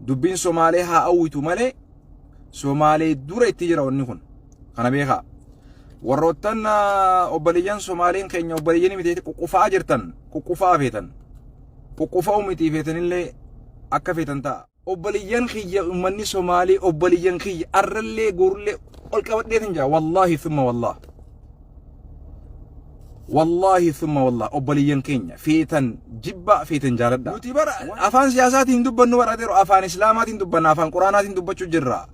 Dubbiin Somaalee haa awwitu malee Somaalee dura itti jira wanni kun. Kana beekaa. Warroottan obboleeyyan Somaaleen keenya obboleeyyan miti quqqufaa jirtan, quqqufaa feetan. Quqqufa'uu miti feetanillee akka feetan ta'a. Obboleeyyan kiyya, uummanni Somaalee obboleeyyan kiyya, arrallee gorullee ol qabadheetin jira. Wallaahi thumma wallaah. Wallaahi thumma wallaah, obboleeyyan keenya feetan jibbaa, feetan jaaladha. Nuti bara afaan siyaasaatiin dubbannu bara adeero afaan islaamaatiin dubbanna, afaan quraanaatiin dubbachuu jirra.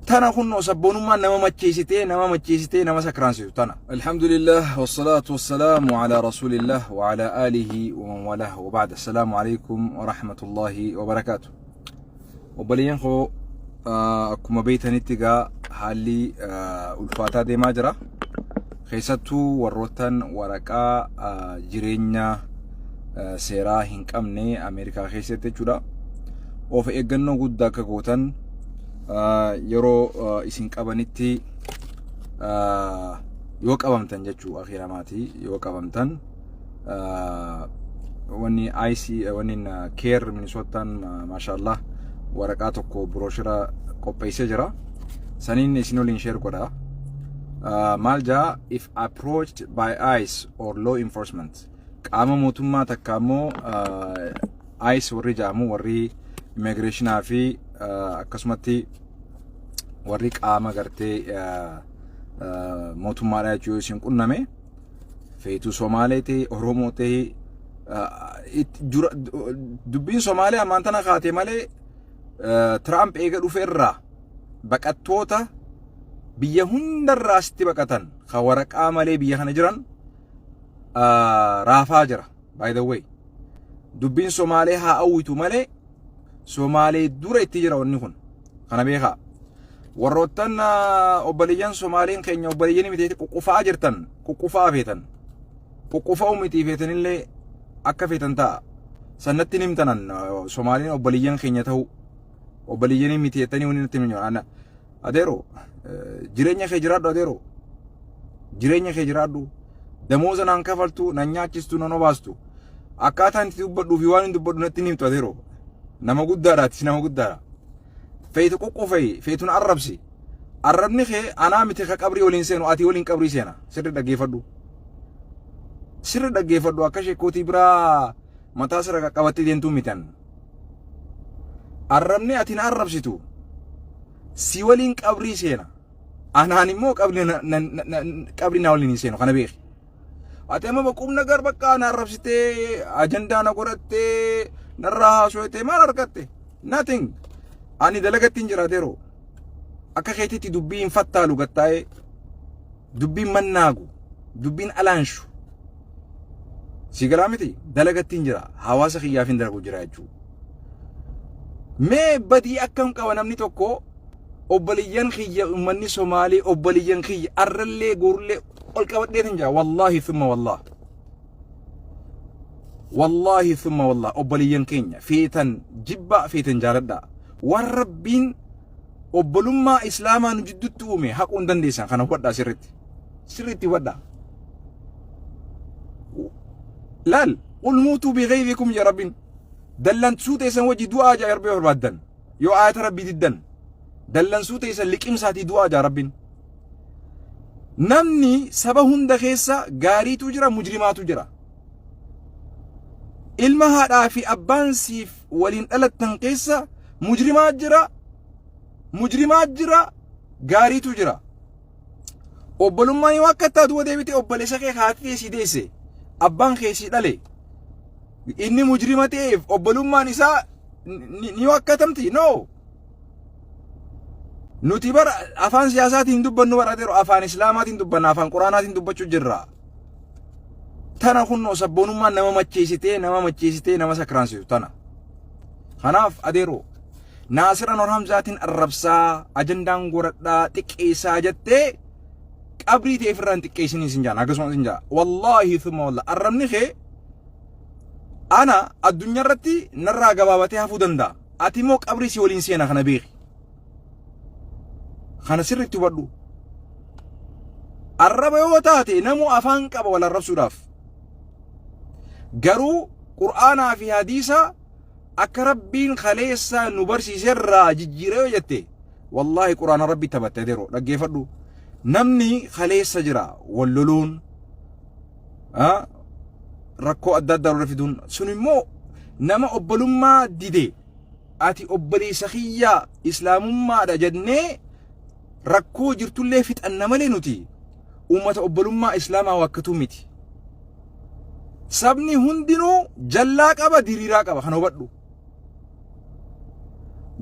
Tana kunnoo sabboonummaan nama macheessitee, nama macheessitee nama sakraansitu tana. Alhamdulillah, wassalaatu wassalaamu ala rasuulillah wa ala aalihi wa man walah wa ba'da. Assalaamu alaikum wa rahmatullahi wa barakaatu. Obboleeyyan koo, akkuma beeytanitti egaa haalli ulfaataa deemaa jira. Keessattuu warroottan waraqaa jireenya seeraa hin qabne Ameerikaa keessatti jechuudha. Of eeggannoo guddaa akka gootan, yeroo isin qabanitti yoo qabamtan jechuu akhiiramaati, yoo qabamtan wanni IC wanni CAIR Minisootaan maashaallah waraqaa tokko, brochure qopheessee jira. Saniin isin waliin share godha. Maal jaa? If approached by ICE or law enforcement, qaama mootummaa takka immoo ICE warri jedhamu, warri immigrationaa fi akkasumatti warri qaama gartee mootummaadha jechuu, isin qunname, feetuu Somaalee ta'e, Oromoo ta'e, dubbiin Somaalee ammaan tana kaate malee Tiraamp eega dhufe irraa baqattoota biyya hundarraa asitti baqatan kan waraqaa malee biyya kana jiran raafaa jira. By the way, dubbiin Somaalee haa awwitu malee Somaalee dura itti jira wanni kun. Kana beekaa. Warroottan obboleeyyan Somaaleen keenya obboleeyyan miti quqqufaa jirtan, quqqufaa feetan. Quqqufa'uu miti feetanillee akka feetan ta'a. Sannatti himtanan Somaaleen obboleeyyan keenya ta'uu, obboleeyyan miti jettanii wanni natti himan. Adeero, jireenya kee jiraadhu. Adeero, jireenya kee jiraadhu. Damooza naan kafaltu, nan nyaachistu, nan obaastu. Akkaataan itti dubbadhuu fi waan hin dubbadhu natti himtu. Adeero, nama guddaadha, atis nama guddaadha. Feetu quqqufee, feetu na arrabsi. Arrabni kee anaa miti ka qabrii waliin seenu, ati waliin qabrii seena. Sirri dhaggeeffadhu, sirri dhaggeeffadhu. Akka sheekootii biraa mataa sirra qaqqabattee deemtuu mitan. Arrabni ati na arrabsitu si waliin qabrii seena. Anaan immoo qabrii na waliin hin seenu, kana beeki. Ati amma boqumna gar bakka na arrabsitee, ajandaa na godhattee, narraa haasoftee maal argatte? Nothing. Ani dalagatti hin jira adeeroo. Akka keetitti dubbii hin fattaalu gattaa'ee, dubbiin mannaagu, dubbiin alaanshu. Si galaa miti? Dalagatti hin jira. Hawaasa kiyyaaf hin dalagu jira jechuudha. Mee badii akkam qaba namni tokko? Obboleeyyan kiyya, uummanni Somaalee obboleeyyan kiyya, arrallee gorullee ol qabadheetin jira. Wallaahi thumma wallaah. Wallaahi thumma wallaah, obboleeyyan keenya feetan jibbaa, feetan jaaladhaa. Waan Rabbiin obbolummaa islaamaa nu jidduutti uume haquu hin dandeessan. Kana hubadhaa sirriitti. Sirriitti hubadhaa. Laal, qul muutuu bighayzikum ja Rabbiin. Dallansuu teessan wajji du'aa jaa Rabbii barbaaddan. Yoo aayata Rabbii diddan, dallansuu teessan liqimsaatii du'aa jaa Rabbiin. Namni saba hunda keessa gaariitu jira, mujrimaatu jira. Ilma haadhaa fi abbaan siif waliin dhalattan keessa mujrimaa jira, mujrimaa jira, gaariitu jira. Obbolummaan yoo akka taatu deebite, obboleessa kee haati kee si deesse, abbaan kee si dhale, inni mujrima ta'eef obbolummaan isaa ni wakkatamti? No. Nuti bara afaan siyaasaatiin dubbannu bara adeero afaan islaamaatiin dubbanna, afaan quraanaatiin dubbachuu jirra. Tana kunnoo sabboonummaan nama macheessitee, nama macheessitee nama sakraansitu tana. Kanaaf adeeroo, Naasir Anwar Hamzaatiin arrabsaa, ajandaan godhadhaa, xiqqeessaa jettee qabrii ta'e ofirraa hin xiqqeessinii sin jaan, akkasumas sin jaa. Wallaahi thumma wallah, arrabni kee ana addunyaa irratti narraa gabaabatee hafuu danda'a. Ati immoo qabrii si waliin seena, kana beeki. Kana sirriitti hubadhu. Arraba yoo taate namuu afaan qaba wal arrabsuudhaaf. Garuu Qur'aanaa fi hadiisa Akka Rabbiin kaleessa nu barsiiserraa jijjiira yoo jette, wallaahi Quraana Rabbi taphatte. Adeeroo, dhaggeeffadhu. Namni kaleessa jira wal loluun, rakkoo adda addaa irra fiduun sun immoo nama obbolummaa dide. Ati obboleessa kiyyaa islaamummaadha jennee rakkoo jirtullee fixanna malee nuti uummata obbolummaa islaamaa waakkatuu miti. Sabni hundinuu jallaa qaba, diriiraa qaba, kana hubadhu.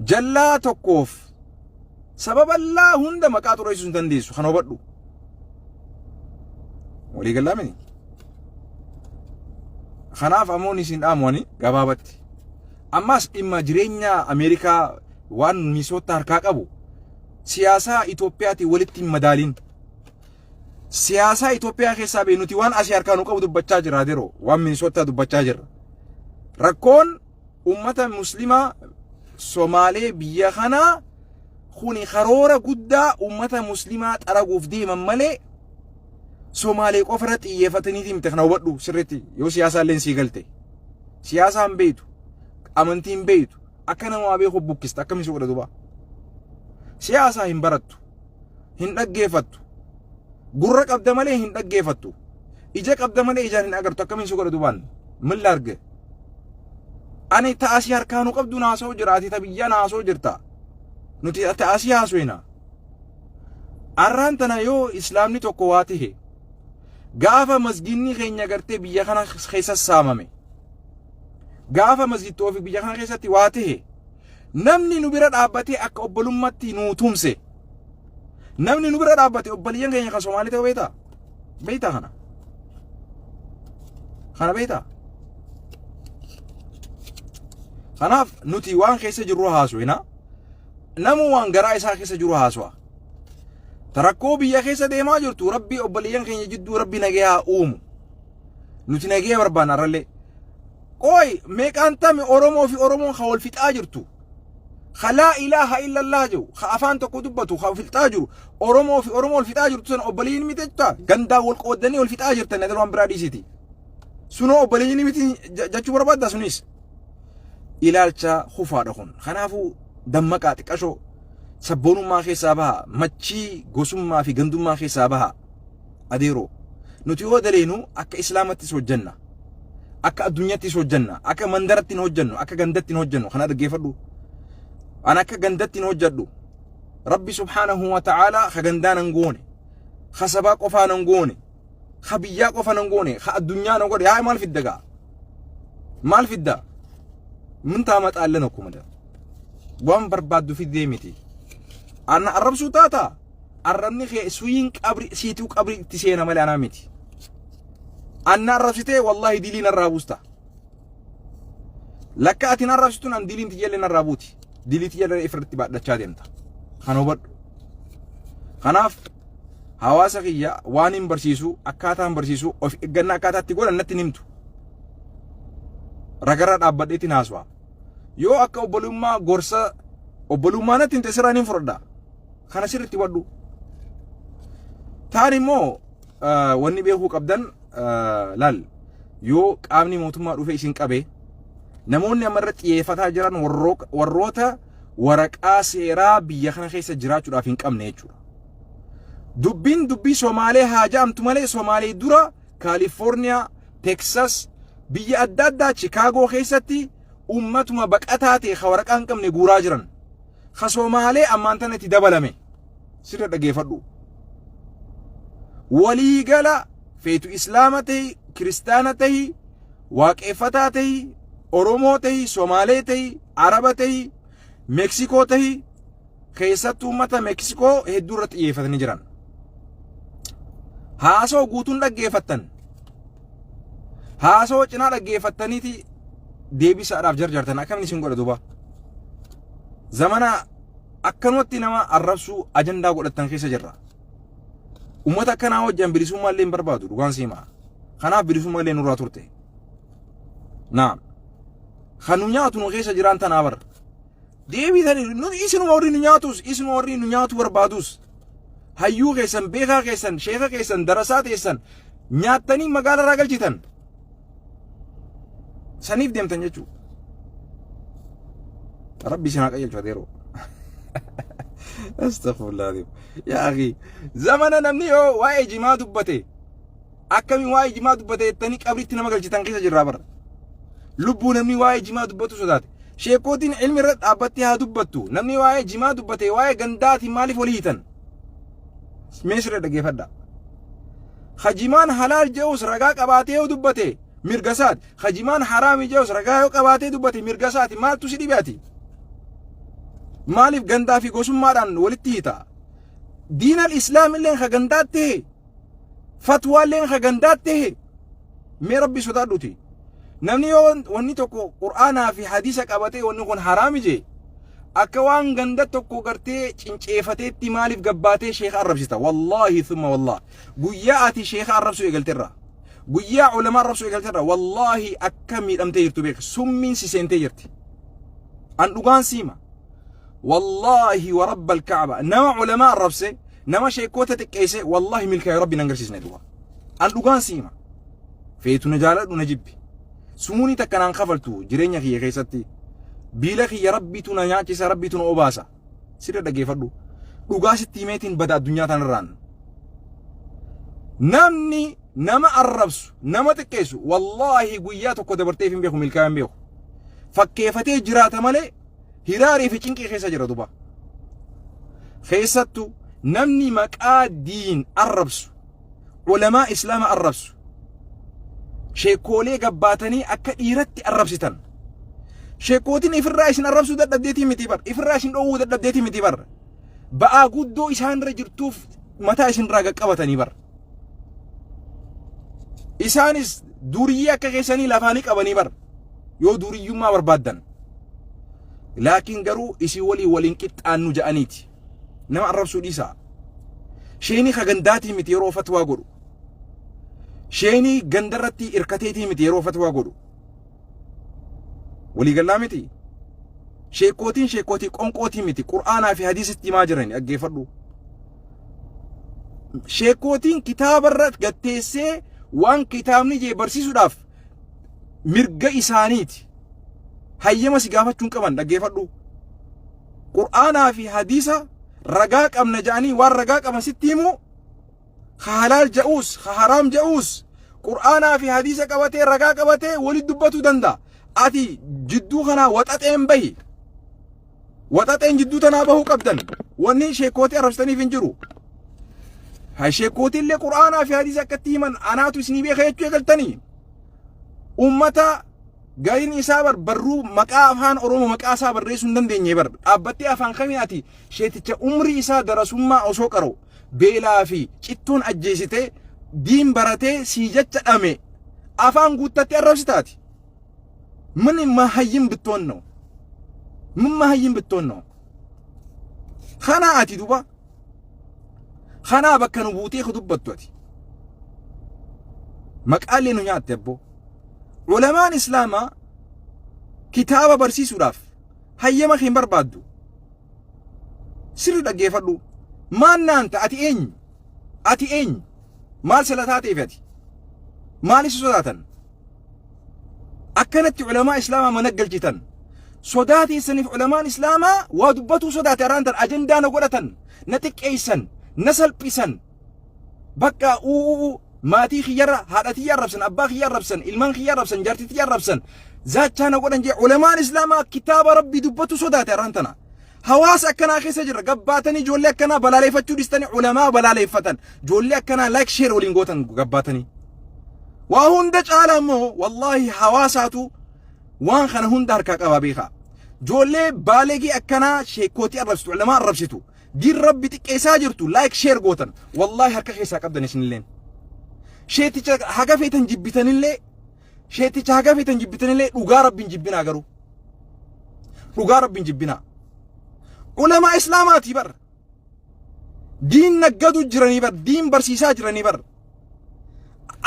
Jallaa tokkoof sababa laa hunda maqaa xureessuu hin dandeessu, kana hubadhu. Walii galaa mini. Kanaaf ammoo isin dhaamu ani gabaabatti. Ammas dhimma jireenya Ameerikaa waan Minisootaa harkaa qabu siyaasaa Itoophiyaatiin walitti hin madaalin. Siyaasaa Itoophiyaa keessaa bee nuti waan asii harkaa nu qabu dubbachaa jirra, adeeroo, waan Minisootaa dubbachaa jirra. Rakkoon uummata muslimaa Somaalee biyya kanaa kuni karoora guddaa uummata muslimaa xaraguuf deeman malee Somaalee qofa irra xiyyeeffataniiti miti, kana hubadhu sirriitti yoo siyaasaa illee sii galte. Siyaasaa hin beektu, amantii hin beektu, akka namaa beeku bukkista, akkamiin si godha duuba. Siyaasaa hin barattu, hin dhaggeeffattu. Gurra qabda malee hin dhaggeeffattu. Ija qabda malee ijaan hin agartu, akkamiin si godha dubaan. Min laarge. Ani ta'asii harkaanuu qabdu naasoo jira, ati ta biyyaa naasoo jirta. Nuti ta'asii haasofna. Arraan tana yoo islaamni tokko waa tahe, gaafa masginni keenya gartee biyya kana keessa saamame, gaafa masgittoo fi biyya kana keessatti waa tahe, namni nu bira dhaabbatee akka obbolummaatti nuu tumse, namni nu bira dhaabbate obboliyyan keenya kan Somaalii ta'uu beektaa? Beektaa kana? Kana beektaa? Kanaaf nuti waan keessa jirru haasofna. Namu waan garaa isaa keessa jiru haasawa. Rakkoo biyya keessa deemaa jirtu, Rabbi obboliyyan keenya jidduu Rabbi nagaya haa uumu. Nuti nagaya barbaanna arrallee. Qooy meeqaan tami Oromoo fi Oromoon ka wal fixaa jirtu. Ka laa ilaaha illallah jedhu, ka afaan tokko dubbatu, ka fixaa jiru, Oromoo fi Oromoo wal fixaa jirtu sana obboleeyyiin miti jechuudha. Gandaan wal qooddanii wal fixaa jirtan, nadar waan biraa dhiisiti. Sunoo obboleeyyiin miti jechuu barbaadda sunis. Ilaalcha kufaadha kun. Kanaafuu dammaqaa xiqqashoo, sabboonummaa keessaa baha, machii gosummaa fi gandummaa keessaa baha. Adeeroo, nuti yoo daleenu akka islaamattis hojjenna. Akka addunyaattis hojjenna. Akka mandaratti hin hojjennu. Akka gandatti hin hojjennu. Kana dhaggeeffadhu. An akka gandatti hin hojjedhu. Rabbi subhaanahu wa ta'aalaa ka gandaa nan goone. Ka sabaa qofaa nan goone. Ka biyyaa qofa nan goone. Ka addunyaa nan godhe. Haa, maal fidda gaa? Maal fidda? Min taamaxaallan akkuma da. Waan barbaaddu fiddee miti. Anna arrabsuu taataa? Arrabni kee suyiin qabri siituu qabri itti seena malee anaa miti. Anna arrabsitee wallaahi dilii narraa buusta. Lakka ati narrabsituun an diliin tiyyallee narraa buuti. Dilii tiyyallee ifirratti baadhachaa deemta. Kana hubadhu. Kanaaf hawaasa kiyya waan hin barsiisu, akkaataa hin barsiisu, of eeggannaa akkaataa itti godhan natti hin himtu. Ragarra dhaabbadheetiin haasawaa. Yoo akka obbolummaa gorsa obbolummaa natti hin ta'e sirraan hin fudhadha. Kana sirriitti hubadhu. Taan immoo wanni beekuu qabdan, laal, yoo qaamni mootummaa dhufee isin qabe, namoonni amma irra xiyyeeffataa jiran warroota waraqaa seeraa biyya kana keessa jiraachuudhaaf hin qabne jechuudha. Dubbiin dubbii Somaalee haa ja'amtu malee Somaalee dura Kaalifoorniyaa, Teksas, biyya adda addaa Chikaagoo keessatti ummatuma baqataa ta'e ka waraqaa hin qabne guuraa jiran. Ka Somaalee ammaan tana itti dabalame. Sirra dhageeffadhu. Waliigala feetu Islaama tahi, Kiristaana tahi, Waaqeffataa tahi, Oromoo tahi, Somaalee tahi, Araba tahi, Meeksikoo tahi, keessattuu uummata Meeksikoo hedduu irratti xiyyeeffatanii jiran. Haasoo guutuun dhaggeeffattan. Haasoo cinaa dhaggeeffattaniiti deebisaadhaaf jarjartan, akkamiin isin godha duuba? Zamana akkanumatti nama arrabsuu ajandaa godhattan keessa jirra. Uummata akkanaa wajjin bilisummaa illee hin barbaadu, dhugaan siima. Kanaaf bilisummaa illee nurraa turte. Naam. Kan nu nyaatu nu keessa jiraan tanaa bara. Deebitanii nu isinuma warri nu nyaatus, isinuma warri nu nyaatu barbaadus, hayyuu keessan, beekaa keessan, sheeka keessan, darasaa teessan nyaattanii magaala irraa galchitan. Saniif deemtan jechuudha. Rabbi isin haa qajeelchu adeeroo. Astaghfirullah. Yaa akhi, zamana namni yoo waa'ee jimaa dubbate, akkamiin waa'ee jimaa dubbate jettanii qabriitti nama galchitan keessa jirraa bara. Lubbuu namni waa'ee jimaa dubbatu sodaate. Sheekootiin ilmi irra dhaabbattee haa dubbattu. Namni waa'ee jimaa dubbate waa'ee gandaatiin maaliif walii hiitan? Mee sirra dhaggeeffadha. Hajimaan halaal je'us ragaa qabaatee yoo dubbate mirga isaati. Hajimaan haraami je'us ragaa yoo qabaatee dubbate mirga isaati. Maaltu si dhibe ati? Maaliif gandaa fi gosummaadhaan walitti hiita? Diinal islaam illeen ka gandaatti ta'e, fatwaalleen ka gandaatti ta'e, mee Rabbi sodaadhuti. Namni yoo wanni tokko Qur'aanaa fi hadiisa qabatee wanni kun haraami jee, akka waan ganda tokko gartee cinceefateetti maaliif gabbaatee sheeka arrabsita? Wallaahi thumma wallahi. Guyyaa ati sheeka arrabsuu eegalterra. Guyyaa ulamaa arrabsuu eegalterra. Wallaahi akka miidhamtee jirtu beeka. Summiin si seentee jirti. An dhugaan siima. Wallaahi wa rabbal ka'aba. Nama ulamaa arrabse, nama sheekota xiqqeesse, wallaahi milkaa'e Rabbi nan agarsiisne du'a. An dhugaan siima. Feetu na jaaladhu, na jibbi. Sumuunii takka naan kafaltu jireenya kiyya keessatti. Biila kiyya Rabbitu na nyaachisa, Rabbitu na obaasa. Sirra dhaggeeffadhu. Dhugaa sitti himeetiin bada addunyaa tanarraan. Namni nama arrabsu, nama xiqqeessu, wallaahi guyyaa tokko dabarteef hin beeku, milkaa'ee hin beeku. Fakkeeffatee jiraata malee hiraarii fi cinqii keessa jira duba. Keessattuu namni maqaa diin arrabsu, ulamaa islaama arrabsu, sheekoolee gabbaatanii akka dhiiratti arrabsitan. Sheekootiin ifirraa isin arrabsuu dadhabdeetii miti bar, ifirraa isin dhoowwuu dadhabdeetii miti bar. Ba'aa guddoo isaan irra jirtuuf mataa isin irraa qaqqabatanii bar. Isaanis duriyyee akka keessanii lafaanii qabanii bar. Yoo duriyyummaa barbaaddan. Laakiin garuu isin walii waliin qixxaannu ja'aniiti. Nama arrabsuu dhiisaa. Sheenii ka gandaatii miti yeroo fatwaa godhu. Sheenii gandarratti irkateetii miti yeroo fatwaa godhu. Waliigallaa miti. Sheekootiin sheekootii qonqootii miti, Qur'aanaa fi hadiisitti himaa jiran dhaggeeffadhu. Sheekootiin kitaabarra gatteessee waan kitaabni jee barsiisuudhaaf mirga isaaniiti. Hayyama si gaafachuu hin qaban, dhaggeeffadhu. Qur'aanaa fi hadiisa ragaa qabna ja'anii waan ragaa qaban sitti himu, ka halaal ja'uus ka haraam ja'uus Qur'aanaa fi hadiisa qabatee, ragaa qabatee walitti dubbatuu danda'a. Ati jidduu kanaa waxaxeen bahi. Waxaxeen jidduu tanaa bahuu qabdan. Wanni sheekootii arrabsitaniif hin jiru. Haa, sheekootii illee Qur'aanaa fi hadiisa akkatti himan anaatu isinii beeka jechuu eegaltanii. Ummata gariin isaa bar barruu maqaa afaan Oromoo maqaa isaa barreessuu hin dandeenye bar, dhaabbattee afaan kamii ati sheeticha umrii isaa darasummaa osoo qara'u beelaa fi cittoon ajjeesitee, diin baratee sii jecha dhame afaan guuttattee arrabsitaati. ምን መሀይም ብትሆን ነው? ምን መሀይም ብትሆን ነው? Kanaa ati duba kanaa bakka nu buutee ka dubbattu ati maqaalee nu nyaatte abboo. Ulamaan islaamaa kitaaba barsiisuudhaaf hayyama kee hin barbaaddu. Sirri dhaggeeffadhu. Maan naanta ati? Eenyu ati? Eenyu? Maal sila taateef ati maal isa sodaatan? Akkanatti ulamaa islaamaa mana galchitan sodaa teessaniif ulamaan islaamaa waa dubbatuu sodaate. Araan tan ajandaa na godhatan, na xiqqeessan, na salphisan. Bakka uuu maatii kiyyarra haadha tiyya arrabsan, abbaa kiyya arrabsan, ilmaan kiyya arrabsan, jaartii tiyya arrabsan, zaachaa na godhan jee ulamaan islaamaa kitaaba Rabbii dubbatu sodaate. Araan tana hawaasa akkanaa keessa jirra. Gabbaatanii ijoollee akkanaa balaaleeffachuu dhistanii ulamaa balaaleeffatan. Ijoollee akkanaa like share waliin gootan gabbaatanii. Waa hunda caala immoo wallaahi hawaasaatu waan kana hunda harkaa qabaa beekaa. Ijoollee baalegii akkanaa sheekootii arrabsitu, ulamaa arrabsitu, diin Rabbi xiqqeessaa jirtu like share gootan, wallaahi harka keessaa qabdan isinilleen. Sheeticha haga feetan jibbitanillee, sheeticha haga feetan jibbitanillee, dhugaa Rabbiin jibbinaa garuu. Dhugaa Rabbiin jibbinaa. Ulamaa islaamaatii bar. Diin naggadu jiranii bar, diin barsiisaa jiranii bar.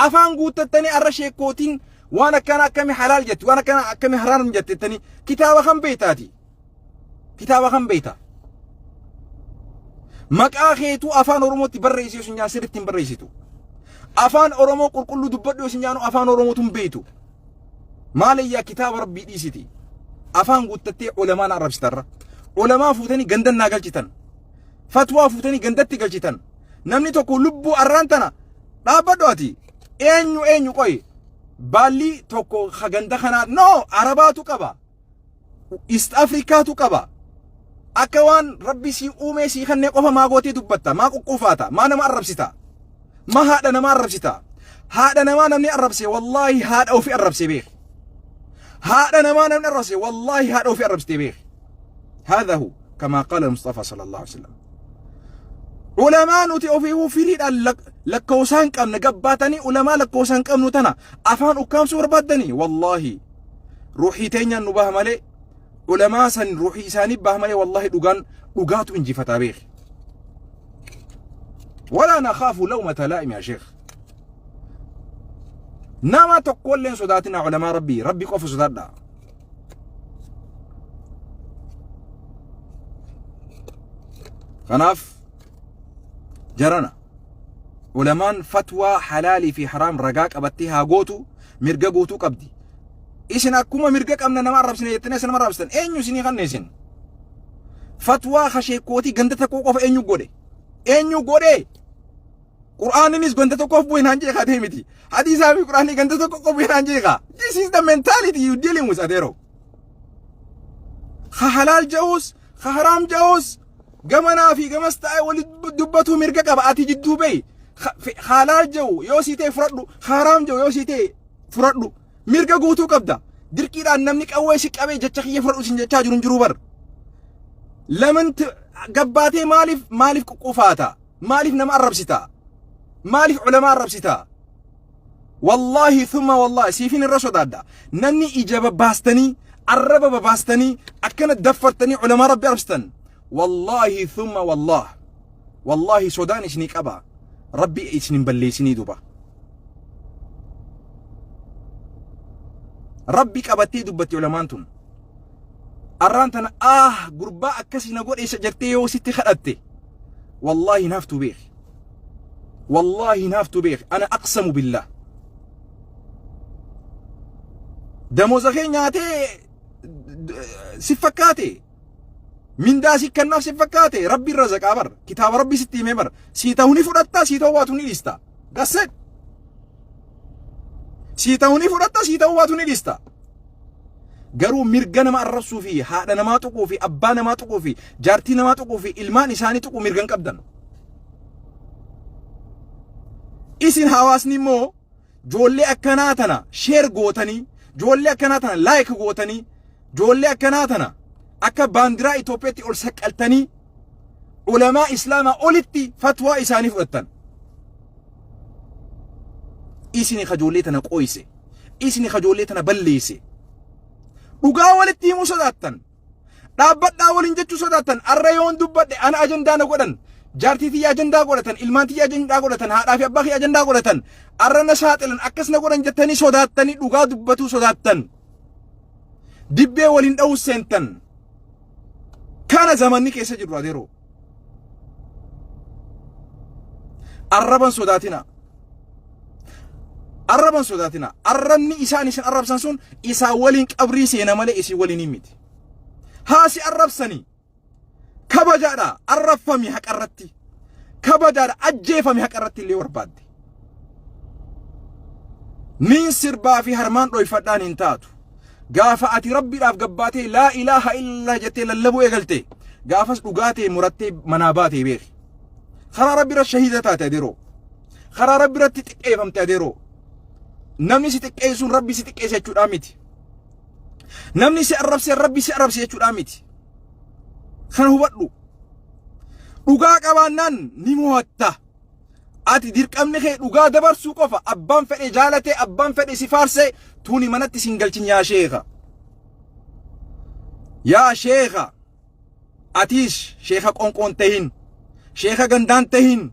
Afaan guuttattanii arra sheekootiin waan akkana akkami halaal jetti, waan akkana akkami haraam jette jettanii kitaaba kan beektaati. Kitaaba kan beekta. Maqaa keetuu afaan Oromootti barreessi yoo sinyaan sirriitti hin barreessitu. Afaan Oromoo qulqulluu dubbadhu yoo sinyaanu afaan Oromootu hin beektu. Maaliyyaa kitaaba Rabbii dhiisiti. Afaan guuttattee ulamaa na arrabsitarra. Ulamaa fuutanii gandan naa galchitan. Fatwaa fuutanii gandatti galchitan. Namni tokko lubbuu arraan tana dhaabbadhu ati. Eenyu eenyu qoyi. Baallii tokko ka ganda kanaa no Arabaatu qaba. East Afrikaatu qaba. Akka waan rabbi sii uumee sii kannee qofa maa gootee dubbatta maa quqquufaata maa nama arrabsita. Ma haadha namaa arrabsita. Haadha namaa namni arrabse wallaahi haadha ofii arrabse beeki. Haadha namaa namni arrabse wallaahi haadha ofii arrabsite beeki. هذا هو كما قال المصطفى صلى الله عليه وسلم. Ulamaa nuti ofiifuu firiidhaan lakkoofsaan qabna gabbaatanii ulamaa lakkoofsaan qabnu tana afaan ukkaamsuu barbaaddanii wallaahi ruuxii teenyaan nu baha malee ulamaa san ruuxii isaanii baha malee wallaahi dhugaan dhugaatu injifataa beeki. ولا نخاف لومة لائم يا شيخ. Nama tokkollee hin sodaatinaa ulamaa rabbii rabbii qofa sodaadhaa. Kanaaf jarana ulamaan fatwaa halaalii fi haraam ragaa qabattee haa gootu mirga guutuu qabdi. Isin akkuma mirga qabna nama arrabsine jettanii as nama arrabsitan eenyu isinii kanne isin? Fatwaa kasheekkootii ganda tokkoo qofa eenyu godhe? Eenyu godhe? Qur'aaninis ganda tokkoof bu'e naan jeeqaa deemiti. Hadiisaa fi Qur'aanni ganda tokko qofa bu'e naan jeeqaa. This is the mentality you dealing with adeero. Ka halaal ja'uus, ka haraam ja'uus, gamanaa fi gamas ta'ee wali dubbatuu mirga qaba ati jidduu bahi. Halaal ja'u yoo sii ta'e fudhadhu, haraam ja'u yoo sii ta'e fudhadhu. Mirga guutuu qabda. Dirqiidhaan namni qawwee si qabee jecha kiyya fudhadhu sin jechaa jiru hin jiru bar. Lamanti gabbaatee maaliif maaliif quqqufaata? Maaliif nama arrabsita? Maaliif ulamaa arrabsita? Wallaahi thumma wallaahi siifin irra sodaadha. Namni ija babbaastanii arraba babaastanii akkana daffartanii ulamaa rabbi arrabsitan. Wallaahi thumma wallaah. Wallaahi sodaan isinii qaba. Rabbi isin hin balleessinii duba. Rabbi qabattee dubbatti ulamaan tun. Arraan tana ah gurbaa akkasii na godhe isa jettee yoo sitti kadhatte. Wallaahi hin haftu beeki. Wallaahi hin haftu beeki. Ana aqsamu billah. Damooza kee nyaatee si fakkaate. Mindaa si kennaaf si fakkaate rabbi irra zaqaa bar kitaaba rabbi sitti himee bar sii ta'u ni fudhatta sii ta'uu baatu ni dhiista. That's it. Sii ta'u ni fudhatta sii ta'uu baatu ni dhiista. Garuu mirga nama arrabsuu fi haadha namaa tuquu fi abbaa namaa tuquu fi jaartii namaa tuquu fi ilmaan isaanii tuquu mirga hin qabdan. Isin hawaasni immoo Joollee akkanaa tana share gootanii, joollee akkanaa tana like gootanii, joollee akkanaa tana akka baandiraa Itoophiyaatti ol saqqaltanii ulamaa Islaamaa olitti fatwaa isaanii fudhattan. Isini ka joollee tana qooyse, isini ka joollee tana balleesse. Dhugaa walitti himuu sodaattan. Dhaabbadhaa waliin jechuu sodaattan. Arra yoon dubbadhe ana ajandaa na godhan. Jaartii tiyya ajandaa godhatan, ilmaan tiyya ajandaa godhatan, haadhaa fi abbaa kiyya ajandaa godhatan. Arra na saaxilan akkas na godhan jettanii sodaattanii dhugaa dubbatuu sodaattan. Dibbee waliin dha'uu seentan. Kana zamanni keessa jirru adeeroo. Arraban sodaatina. Arraban sodaatina. Arrabni isaan isin arrabsan sun isaan waliin qabrii seena malee isin waliin hin miti. Haa si arrabsanii. Kabajaadha arrabfami haqarratti. Kabajaadha ajjeefami haqarratti illee barbaadde. Niin sirbaa fi harmaan dhoyfadhaan hin taatu. Gaafa ati rabbiidhaaf gabbaatee laa ilaaha illaa jettee lallabuu eegalte gaafas dhugaa ta'e murattee manaa baatee beeki. Karaa rabbi irra shahiida taate adeeroo. Karaa rabbi irratti xiqqeeffamte adeeroo. Namni si xiqqeessuun rabbi si xiqqeessa jechuudhaa miti. Namni si arrabsee rabbi si arrabse jechuudhaa miti. Kana hubadhu. Dhugaa qabaannaan ni mo'atta. Ati dirqamni kee dhugaa dabarsuu qofa. Abbaan fedhe jaalatee abbaan fedhe si faarsee tuuni manatti sin galchin yaa sheeka. Yaa sheeka. Atiis sheeka qonqoon tahin. Sheeka gandaan tahin.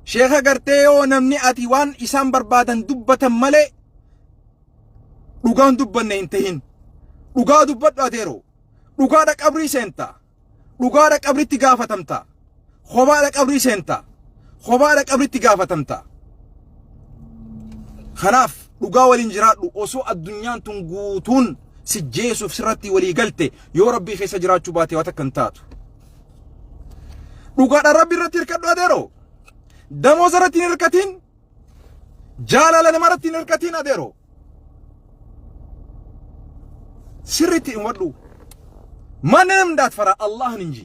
Sheeka gartee yoo namni ati waan isaan barbaadan dubbatan malee dhugaan dubbanne hin tahin. Dhugaa dubbadhu adeeroo. Dhugaadha qabrii seenta. Dhugaadha qabritti gaafatamta. Kophaadha qabrii seenta. Kophaadha qabritti gaafatamta. Kanaaf dhugaa waliin jiraadhu osoo addunyaan tun guutuun si jeesuuf sirratti walii galte yoo Rabbii keessa jiraachuu baate waa takka hin taatu. Dhugaadhaan Rabbi irratti hirkadhu adeeroo. Damooza irratti hin hirkatin. Jaalala nama irratti hin hirkatin adeeroo. Sirriitti hubadhu. ማንንም እንዳትፈራ Allahan እንጂ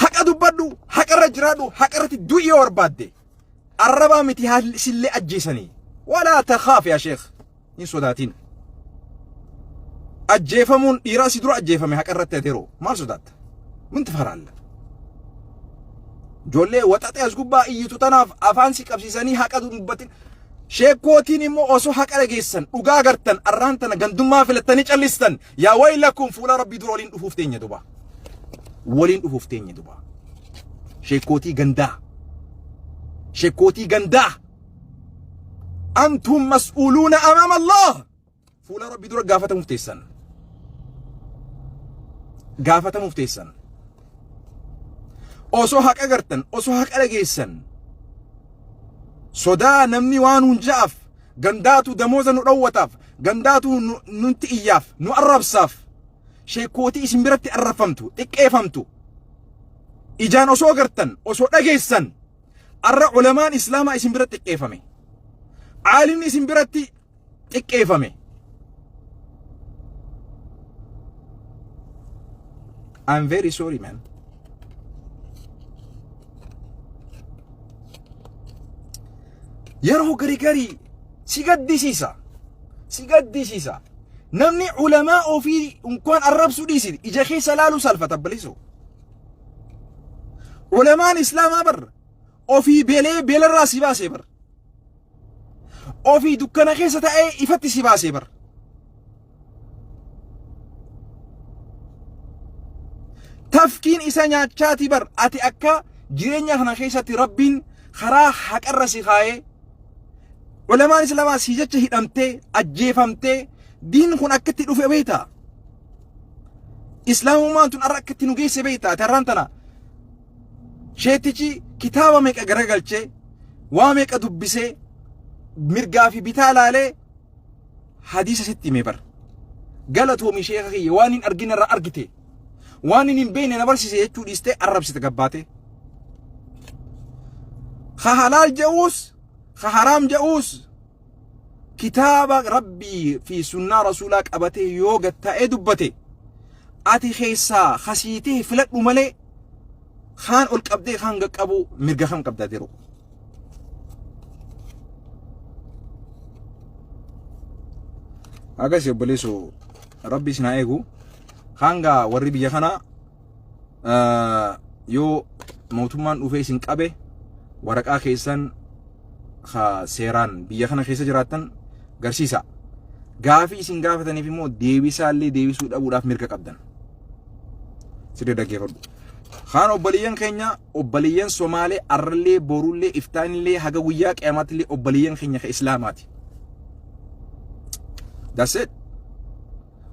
haqa dubbadhu, haqa irra jiraadhu, haqa irratti du'i yoo barbaadde. Arrabaa miti haalli isillee ajjeesanii. Walaa takhaaf yaa sheekh, hin sodaatin. Ajjeefamuun dhiiraa si dura ajjeefame haqa irratti adeeroo maal sodaatta? Min tafaraalla? Ijoollee waxaxee as gubbaa iyyitu tanaaf afaan si qabsiisanii haqa dubbatin. Sheekkootiin immoo osoo haqa dhageessan dhugaa agartan arraan tana gandummaa filattanii callistan yaa waylakum fuula rabbii dura waliin dhufuuf teenya duba. Waliin dhufuuf teenya duba. Sheekkootii gandaa. Sheekkootii gandaa. Antum mas'uuluuna amaama Allah. Fuula rabbii dura gaafatamuuf teessan. Gaafatamuuf teessan. Osoo haqa gartan, osoo haqa dhageessan. Sodaa namni waan hun ja'aaf, gandaatu damooza nu dhowwataaf, gandaatu nutti iyyaaf, nu arrabsaaf. Sheekkootii isin biratti arrabfamtu, xiqqeefamtu. Ijaan osoo gartan, osoo dhageessan, arra ulamaan islaamaa isin biratti xiqqeefame. Aalimni isin biratti xiqqeefame. I'm very sorry, man. Yeroo gari garii si gaddisiisa. Si gaddisiisa. Namni ulamaa ofii unkwaan arrabsuu dhiisi ija keessa laaluu salfata balisu. Ulamaan islaamaa bar ofii beelee beelarraa si baasee bar. Ofii dukkana keessa ta'ee ifatti si baasee bar. Tafkiin isa nyaachaati bar ati akka jireenya kana keessatti Rabbiin karaa haqarra si kaayee ulamaan islaamaa si jecha hidhamtee ajjeefamtee diin kun akka itti dhufe beektaa? Islaamummaan tun har'a akka itti nu geesse beektaa? Ati har'aan tana sheetichi kitaaba meeqa garagalchee waa meeqa dubbisee mirgaa fi bitaa laalee hadiisa sitti hime bar. Galatoomi sheeka kiyya, waan hin argine irraa argite, waan hin beekne na barsiise jechuu dhiistee arrabsite gabbaatee. Ka halaal je'uus ka haraam je'uus kitaaba Rabbii fi sunnaa rasuulaa qabatee yoo gattaa'ee dubbate ati keessaa kasiitee filadhu malee kaan ol qabdee kaan qaqqabuu mirga kam qabda yeroo. Akkasii obboleessoo, Rabbi isin haa eegu. Hanga warri biyya kanaa yoo mootummaan dhufee isin qabe waraqaa keessan ka seeraan biyya kana keessa jiraattan garsiisa. Gaafii isin gaafataniif immoo deebisaallee deebisuu dhabuudhaaf mirga qabdan. Sirrii dhaggeeffadhu. Kaan obboleeyyan keenya, obboleeyyan Somaalee, arrallee borullee iftaanillee haga guyyaa qiyaamaattillee obboleeyyan keenya ka Islaamaati. That's it.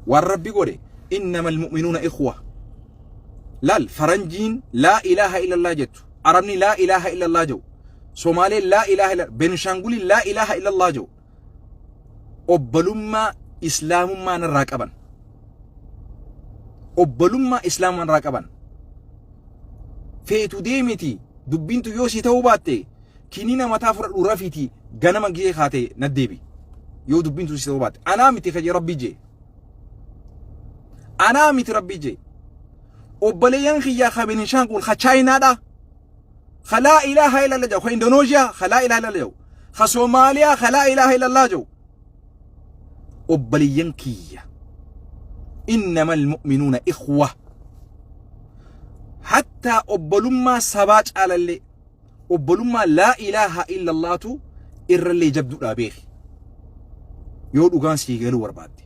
Waan Rabbi godhe innamal mu'minuuna ikhwa. Laal, faranjiin laa ilaaha illallah jettu, Arabni laa ilaaha illallah jedhu, Somaaleen laa ilaaha illallah, Benishaanguliin laa ilaaha illallah jedhu, obbolummaa Islaamummaa narraa qaban. Obbolummaa Islaamummaa narraa qaban. Feetu deemiti, dubbiintu yoo sii ta'uu baatte kiniina mataa fudhadhu rafiiti, ganama gizee kaate na deebi. Yoo dubbiintu sii ta'uu baatte anaa miti kaje Rabbii jee. Anaa miti Rabbii jee. Obboleeyyan kiyyaa ka Benishaangul, ka Chaayinaadha. Ka laa ilaaha illallah jedhu, ka Indoneeshiyaa ka laa ilaaha illallah jedhu, ka Soomaaliyaa ka laa ilaaha illallah jedhu. Obboleeyyan kiyya. Innamal mu'minuuna ikhwa. Hattaa obbolummaa sabaa caalallee obbolummaa laa ilaaha illallaatu irrallee jabduudhaa beeki. Yoo dhugaan sii galuu barbaadde.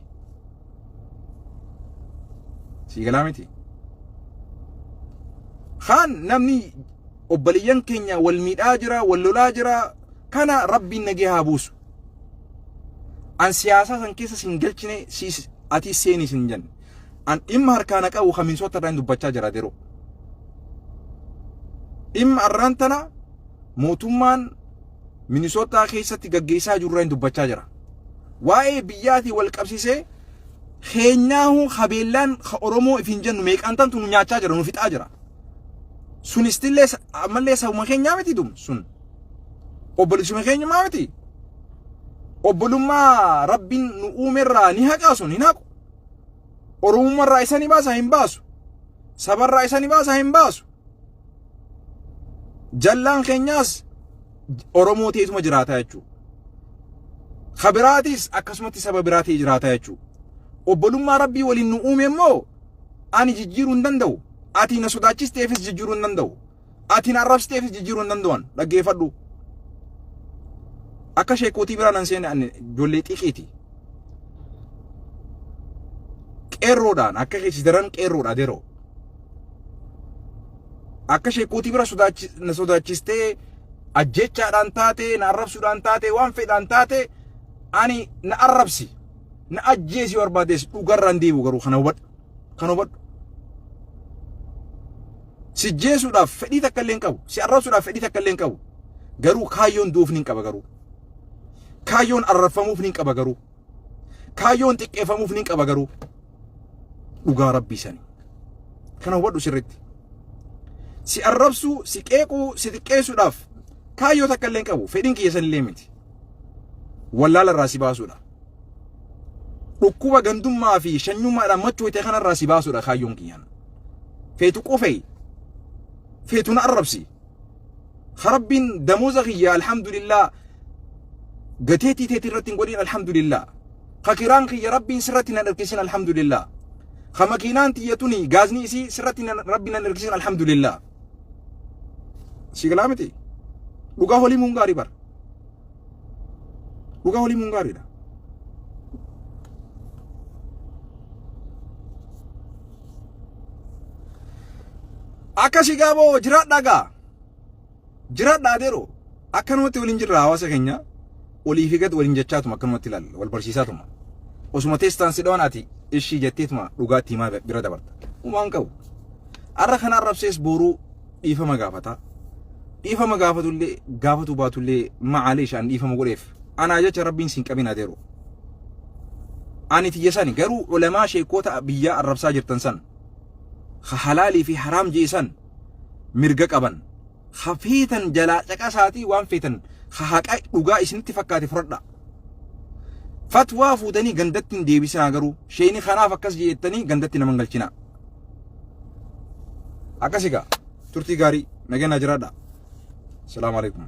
Sii galaa miti. Kaan namni obboleeyyan keenya wal miidhaa jira, wal lolaa jira. Kana Rabbiin nagee haa buusu. An siyaasaa san keessa sin galchine, siis ati seeni sin jenne. An dhimma harkaa na qabu kan Minnesota irraa hin dubbachaa jira deroo. Dhimma arraan tana mootummaan Minnesota keessatti gaggeessaa jiru irraa hin dubbachaa jira. Waa'ee biyyaatii wal qabsiisee keenyaahuu habeellaan ka Oromoo ifiin jennu meeqaan tantu nu nyaachaa jira nu fixaa jira. Sunistillee ammallee sabuma keenyaa miti dum sun. Obboleessuma keenyumaa miti. Obbolummaa Rabbiin nu uumerraa ni haqaa sun hin haqu. Oromummarraa isa ni baasa hin baasu. Sabarraa isa ni baasa hin baasu. Jallaan keenyaas Oromoo ta'eetuma jiraataa jechuudha. Ka biraatis akkasumatti saba biraa ta'ee jiraataa jechuudha. Obbolummaa Rabbii waliin nu uume immoo ani jijjiiruu hin danda'u. Ati na sodaachisteefis jijjiiruu hin danda'u. Ati na arrabsiteefis jijjiiruu hin danda'an. Dhaggeeffadhu. Akka sheekootii biraa nan seene ani ijoollee xiqiiti. Qeerroodhaan akka keessi daran qeerroodha adeeroo. Akka sheekootii bira na sodaachistee ajjechaadhaan taate na arrabsuudhaan taate waan fedhaan taate ani na arrabsi na ajjeesi barbaadees dhugarraan deebi'u garuu kana hubadhu kana hubadhu. Si jeesuudhaaf fedhii takka illee hin qabu si arrabsuudhaaf fedhii takka illee hin qabu garuu kaayyoon du'uuf ni qaba garuu kaayyoon arrabfamuuf ni qaba garuu kaayyoon xiqqeeffamuuf ni qaba garuu dhugaa rabbii sani. Kana hubadhu sirritti. Si arrabsuu, si qeequu, si xiqqeessuudhaaf kaayyoo takka illee hin qabu. Fedhiin kiyya sanillee miti. Wallaala irraa si baasuudha. Dhukkuba gandummaa fi shanyummaadhaan machooyte kanarraa si baasuudha kaayyoon kiyyaan. Feetu qofee, feetu na arrabsi. Rabbiin damooza kiyya alhamdulillah gateetii teetii irratti hin godhin alhamdulillah. Ka kiraan kiyya Rabbiin sirratti nan hirkisin alhamdulillah. Ka makiinaan tiyya tuni gaazni isii sirratti nan Rabbi nan hirkisin alhamdulillah. Si galaa miti? Dhugaa holii muun gaarii bara. Dhugaa holii muun gaariidha. Akkasii gaaboo jiraadhaa gaa. Jiraadhaa adeeroo. Akkanumatti waliin jirra hawaasa keenya olii fi gad waliin jechaatuma akkanumatti ilaalla wal barsiisaatuma. Osuma teessaan si dhawan ati ishii jetteetuma dhugaatti himaa bira dabarta. Humaan qabu. Arra kana arrabsees booruu dhiifama gaafata. Dhiifama gaafatullee gaafatu baatullee macaaleesh an dhiifama godheef. Anaa jecha rabbiin siin qabin adeeroo. Ani tiyya sani garuu ulamaa sheekota biyyaa arrabsaa jirtan san ka halaalii fi haraam jee san mirga qaban. Ka feetan jalaa caqasaatii waan feetan ka haqa dhugaa isinitti fakkaate fudhadhaa. Fatwaa fuutanii gandatti hin deebisinaa garuu sheeyni kanaaf akkas jeettanii gandatti nama hin galchinaa. Akkas egaa turtii gaarii nagaan naa jiraadhaa. Salaamu alaikum.